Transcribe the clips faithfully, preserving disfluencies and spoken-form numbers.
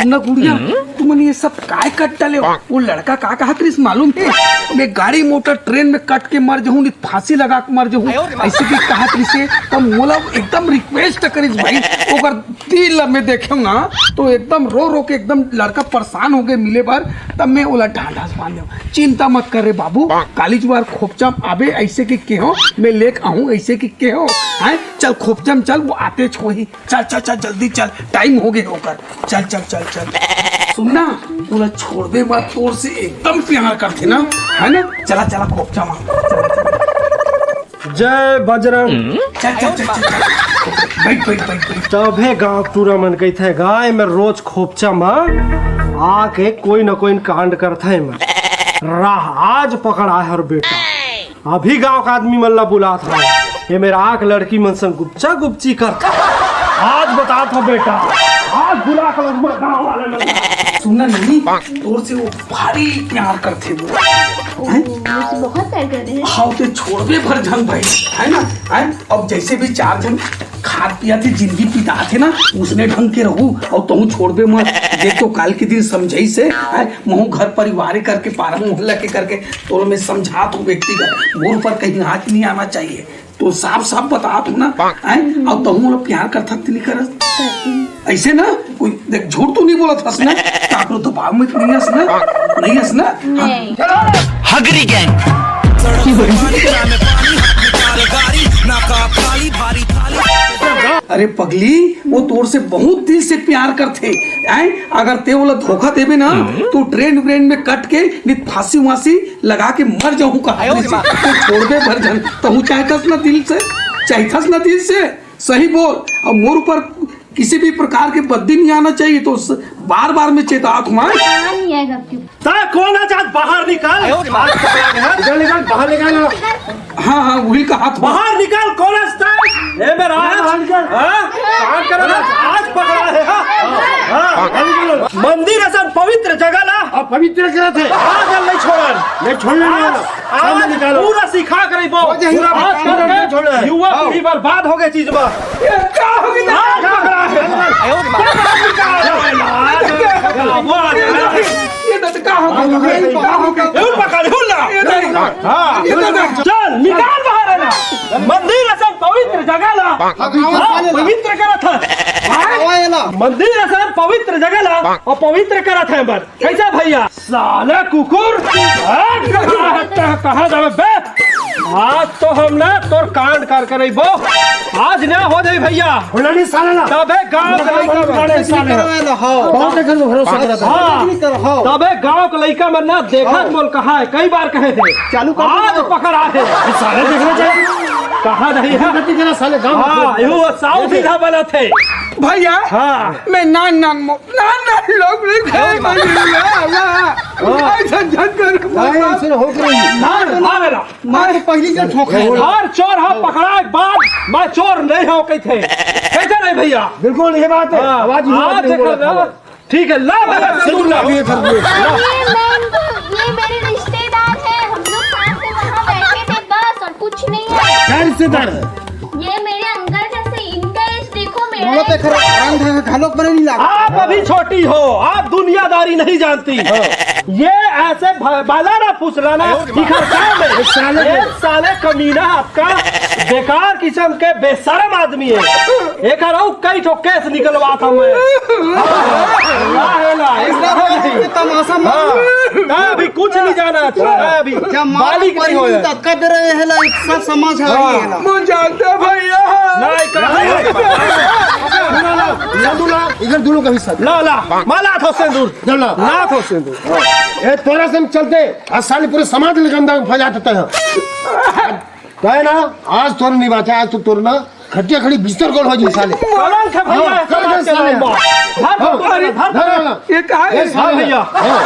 सुन ना गुड़िया, तुमन ये सब काय कट डाले हो? वो लड़का का कहा करिस मालूम हे? मैं गाड़ी मोटर ट्रेन में कट के मर जाहूँ, नहीं फांसी लगा के मर जाहूँ, ऐसे भी कहा करिस हे। तब मोला एकदम रिक्वेस्ट करिस भाई, ओकर दिल ला मैं देखे ना तो एकदम रो रो के एकदम लड़का परेशान हो गए मिले बर। तब मैं ओला ढांढस बांध देव, चिंता मत कर रे बाबू, कालीच बार खोपचा म आबे ऐसे कि केहो, मैं लेके आहूँ ऐसे कि केहो। हैं, चल खोपचा म चल, वो आते छोही। चल चल चल, जल्दी चल, टाइम हो गए ओकर। चल चल चल चल। सुन ना, तोला छोड़बे मत, तोर से एकदम प्यार करथे ना, है ना? चला चला, खोपचा मार। जय बजरंग। चल चल चल चल चल। बैठ बैठ बैठ बैठ। तभे गांव टूरा मन कहिथे, गाय में रोज खोपचा मा आके कोई न कोई कांड करथे। मैं राह आज पकड़ा है और बेटा, अभी गांव का आदमी मन ला बुलात हवं। ये मेरा आंख लड़की मन संग गुपचा गुपची करत। आज बतात हवं बेटा, आज बुला के लगमा गांव वाले मन। सुन ना ननी, तोर से वो भारी प्यार करथे वो। हैं? मुझसे बहुत प्यार कर रहे हैं। हाँ, ते छोड़बे भर झन भाई, है ना? हैं? अब जैसे भी चार झन खात पियत हे, जिंदगी बितात हे ना, उसने ढंग के रहू, अउ तहूँ छोड़बे मत। देख तो काल के दिन समझाइस हे, हैं? महूँ घर परिवार करके, पारा मोहल्ला के करके, तोला मैं समझात हूँ व्यक्तिगत, मोर ऊपर कहीं आँच नहीं आना चाहिए। तो साफ साफ बतात हूँ ना, हैं? अउ तहूँ मोला प्यार करथस कि नहीं करस? ऐसे ना, कोई देख, झूठ तो नहीं बोलत हस ना, काकरो दबाव में तो नहीं हस ना, नहीं हस ना? हाँ। नहीं। हगरी गैंग। अरे पगली, वो तोर से बहुत दिल से प्यार करथे, हैं? अगर ते ओला धोखा देबे ना, तो ट्रेन व्रेन में कट के नहीं फांसी वांसी लगा के मर जाहूँ कहा से। तो छोड़बे भर झन, तहूँ चाहथस ना दिल से, चाहथस ना दिल से, सही बोल। अब मोर ऊपर किसी भी प्रकार के बददी नहीं आना चाहिए, तो बार बार मैं चेतात हूँ। हाँ, नहीं आएगा अब क्यों? ता कौन आ जात बाहर निकाल। आज पकड़ा गया। निकाल, निकाल, बाहर निकाल। हाँ, हाँ, वही कहा था। बाहर निकाल, कौन है स्टाइल? ए, मेरा आज, बाहर निकाल। हाँ? काम करो ना, आज पकड़ा है, हाँ? हाँ, बाहर निकालो। मंदिर असन पवित्र जगह ला। अब पवित्र जगह थे। आज नहीं छोड़न। नहीं छोड़ने वाला। आज, सामने आज निकालो। पूरा सिखा कर ही वो। हो जाए, पूरा आज निकालो, करके नहीं छोड़ना है। युवा आओ। पीढ़ी बर्बाद हो गई चीज में। ये क्या हो गया? आज पकड़ा है। ये तो क्या हो गया? ये तो क्या हो गया? ये तो पकड़, ये तो ना। ये तो ना। हाँ। ये तो ना। चल, निकाल बाहर है ना। मंदिर असन पवित्र जगह ला। हाँ, पवित्र करत है। मंदिर असन पवित्र जगह ला, अउ पवित्र करत है बस। कैसा भैया? साले कुकुर, हट, कहाँ हटता है, कहाँ जावे बे? आज तो हम ना तोर कांड करके रहिबो, आज ना हो जाई भैया। होला नहीं साले ना। तबे गांव के लइका मन, साले ना। बहुत देखे भरोसा करत है। हाँ। तबे गांव के लइका मन ना देखत बोल कहा है, कई बार कहे थे। चालू कर आज दो। पकड़ा है। साले देखना चाहिए। कहा नहीं है। गलती करा साले गांव में। हाँ, यो साउथ सीधा बना थे। भैया, हाँ। मैं नान नान मो- ना, ना, लोग नहीं खाए, भाई, ना, ना। हाँ। ऐसा झंझट कर, भाई, ऐसे हो गई। ना, ना, ना, ना। मैं तो पहली से ठोक है। हर चोर हाँ पकड़ा है, बाद मैं चोर नहीं हो कही थे। कैसे नहीं भैया? बिल्कुल ये बात है। हाँ, आवाज ही आज नहीं देखो बोला ना। था। ठीक है, ला भैया, सिंदूर ला। ये मैं इनको, ये मेरे रिश्तेदार हैं, हम लोग साथ में वहाँ बैठे थे, बस, और कुछ नहीं है। क्या रिश्तेदार है? ये मेरे अंकल जैसे, इनका एज देखो, मेरा वो तो एज खरा-, रंग है, घालोक बने नहीं लगा। आप अभी छोटी हो, आप दुनियादारी नहीं जानती। हाँ। ये ऐसे भ-, बाला ना फुसलाना, दिखा क्या में? ये साले ये साले कमीना आपका बेकार किस्म के बेशरम आदमी है। एक आरो कई ठो केस निकलवा था मैं। हाँ, हाँ, हाँ, हाँ। इतना तमाशा मत हाँ। मैं अभी कुछ नहीं जाना था, मैं अभी जब मालिक मालिक नहीं होया। तब का दे रहे हैं, ला, सब समाज है हाँ। ये ला। मुझे जानते भैया। नहीं, कहाँ है? सुनो ना, इधर दोनों का हिस्सा। ला, ला, माला था सिंदूर। ला, ला। ला था सिंदूर। ए, तोरा से हम चलते, आज साले पूरे समाज में गंदा फैला देता है। तो है ना, आज तोर नहीं बाचा, आज तो तोर ना खटिया खड़ी बिस्तर गोल हो जी साले। कलंक है भैया, हाँ, कलंक है साले। धर, हाँ, धर, धर, धर, धर। ये कहाँ है? ये साले हाँ, भैया। हाँ।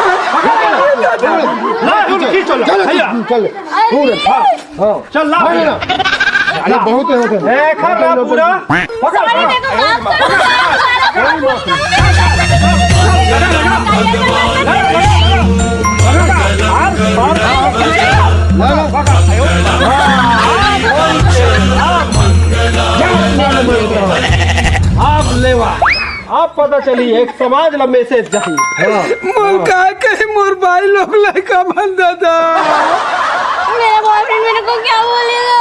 ला, ला, खींचो, ला, चलो, भैया। चलो, चलो। अरे। हाँ, हाँ। चल, ला, ला, भैया। ला। अरे, बहुत है उधर। देखा ना पूरा। पकड़, सारे हाँ। देखो, माफ करो, माफ करो। आप ले अब पता चली, एक समाज ला message जाही। मोर का कहे, मोर बाई लोग लइका मन दादा। मेरा बॉयफ्रेंड मेरे को क्या बोलेगा?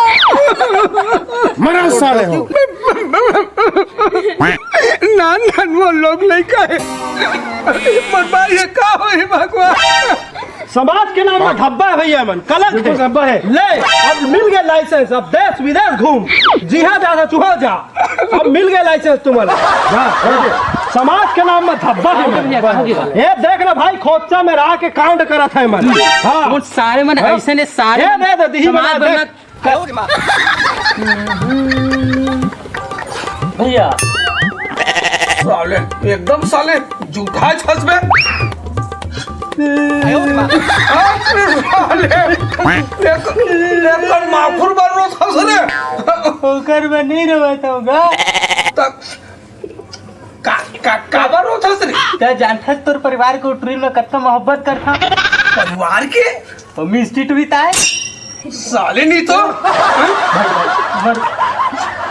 मरा साले हो। ना ना, मोर लोग लइका हे। मोर बाई हे, का होही भगवान। समाज के नाम में धब्बा हे भैया मन, कलंक हे। बिल्कुल धब्बा हे। ले, अब मिल गे license, अब देश विदेश घूम, जिहाँ जाना चुहा जा। अब मिल गे license तुमन। जा, हो गे। समाज के नाम में धब्बा हे मन। ये देख ना भाई, खोपचा में रह के कांड करत हे मन। हाँ। वो सारे मन हाँ। अइसने सारे ये दे दे, दिही समाज बना दे। बनना भैया। साले, एकदम साले जूठा छस बे। अरे साले, एक, एक माखुर बार रो था सरे। ओकर में नहीं रोवत होगा। तक का, का, काबर रोथस रे? तैं जानथस तोर परिवार के उटरी में कतना मोहब्बत करथन। परिवार के? वो मिस्टी टुरी ताय। साले नहीं तो।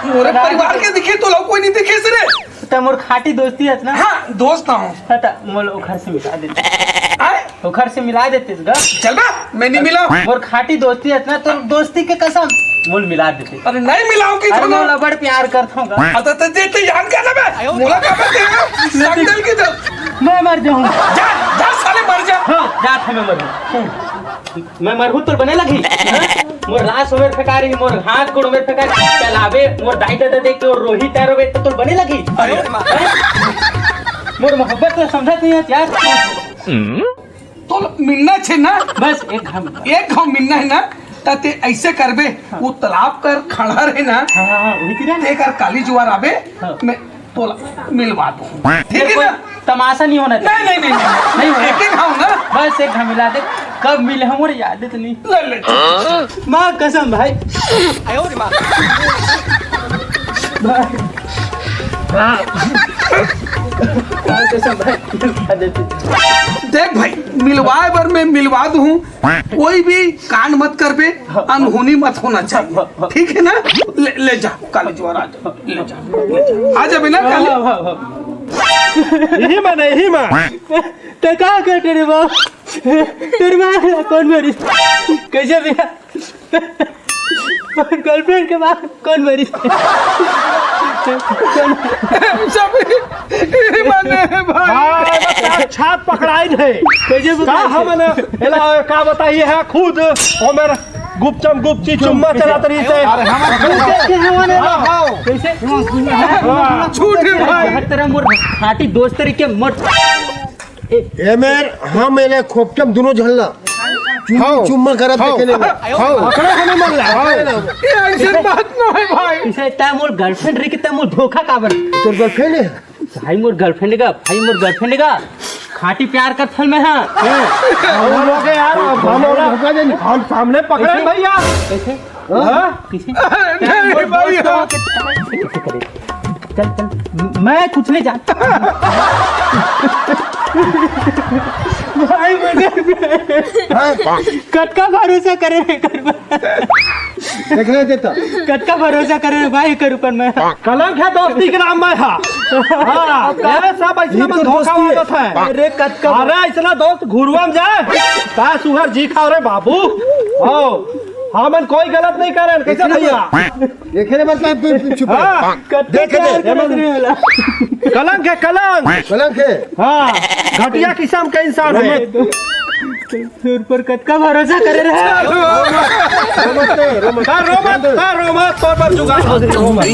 मोरे परिवार के दिखे तो लोग कोई नहीं दिखे रे। तैं मोर खाटी दोस्ती हस ना? हाँ, दोस्त हूँ। हाँ, त मोला ओखर से मिला देते। आय? ओखर से मिला देते गा। चल बे, मैं नहीं मिला। मोर खाटी दोस्ती हस ना, तोर दोस्ती के कसम, मोला मिला देते। अरे नहीं मिलाऊं कि अरे थोड़ा। मोला बड़ प्यार करथों गा। अरे तो, तो, तो, तो याद कर ना बे। मोला का बे तेरे? संडल की तो। मैं मर जाऊँ। जा, जा साले मर जा। हाँ, जा थे मैं मर जाऊँ। मैं मरहूँ तोर बने लगही। हाँ? मोर लाश ओमेर फेंका रही, मोर हाथ गोड़ ओमेर फेंका रही। चल आबे, मोर दाई ददा देख के और रोही तैयार होबे तो तोर बने लगही। अरे। हाँ? मोर मोहब्बत तो समझत नहीं है यार। तो मिलना छे ना? बस एक घाव मिलना। एक घाव मिलना है ना? त तैं ऐसे करबे, हाँ। वो तालाब कर खड़ा रहे ना? हाँ, हाँ, हाँ, वही तीरा ना? तैं कर काली जुआर आबे, हाँ। मैं तोला मिलवा दूँ। ठीक है कोई ना? तमाशा नहीं होना चाहिए। नहीं, नहीं, नहीं, नहीं। नहीं होना। एक, एक घाव ना? बस एक घाव मिला दे। कब मिले हम और याद है तो नहीं। ले, ले। माँ कसम भाई। भाई। हाँ। माँ कसम भाई। देख भाई, मिलवाए बर मैं मिलवा दूँ। कोई भी कांड मत करबे, हाँ। अनहोनी मत होना चाहिए। हाँ, हाँ। ठीक है ना? ले, ले जा, काली जुआर आ जा, ले जा, ले जा। आ जाबे ना काली? हाँ, हाँ, हाँ। यही मन है, यही मन। तो का करते रे बाप? तेरे माँ कौन मरी? कैसे भैया? और गर्लफ्रेंड के बाद कौन मरी? सब ही माने भाई। हाँ, साक्षात पकड़ाइन है। कैसे का पकड़ाइन है? हम न, एला का बताइए है खुद, ओमेर गुपचम गुपची चुम्मा चलात रही से। अरे हम कैसे हैं वो ने? हाँ, हाँ। कैसे? हाँ। झूठे भाई। हर तरह मोर खाटी दोस्त तरीके मोर ए मेर, हम एले खोपचम दुनो झन ला। चुम्मा, हाँ। चुम्मा करत हाँ। देखे ले। हाँ। पकड़े हमें मन ला। हाँ। ये ऐसे बात ना है भाई। इसे तैं मोर गर्लफ्रेंड रही कि तैं मोर धोखा काबर? तोर गर्लफ्रेंड है? भाई मोर गर्लफ्रेंड का, भाई मोर गर्लफ्रेंड का। खाटी प्यार करथन मैं हाँ। हम लोग यार, हम लोग धोखा दे नहीं। हम सामने पकड़े कैसे? भैया। कैसे? हाँ? किसी नहीं भाई, हाँ। कैसे करे? चल, चल, मैं कुछ नहीं जानता। भाई, मगर हाँ? कतका भरोसा करे रे कर। देख ले देता। कतका भरोसा करे रे भाई, कर ऊपर मैं। कलंक है दोस्ती के नाम में, हाँ। हाँ, अरे सब ऐसे दोस्ती धोखा है। अरे कतका अरे ऐसा दोस्त घुरुआ में जाए, का सुहर जी खाओ रे बाबू। आओ। हमन कोई गलत नहीं करन, कैसे भैया? देखे रे, मतलब, तू, तू छुपा। हाँ। कत्ते देखे, प्यार देखे। करत रहे होला। कलंक है, कलंक। कलंक है। हाँ, घटिया किस्म का इंसान है। तोर पर कतका भरोसा करे रहे। रो मत, रो मत। हाँ, रो मत, हाँ, रो मत, तोर पर जुगाड़ हो जाए, रो मत।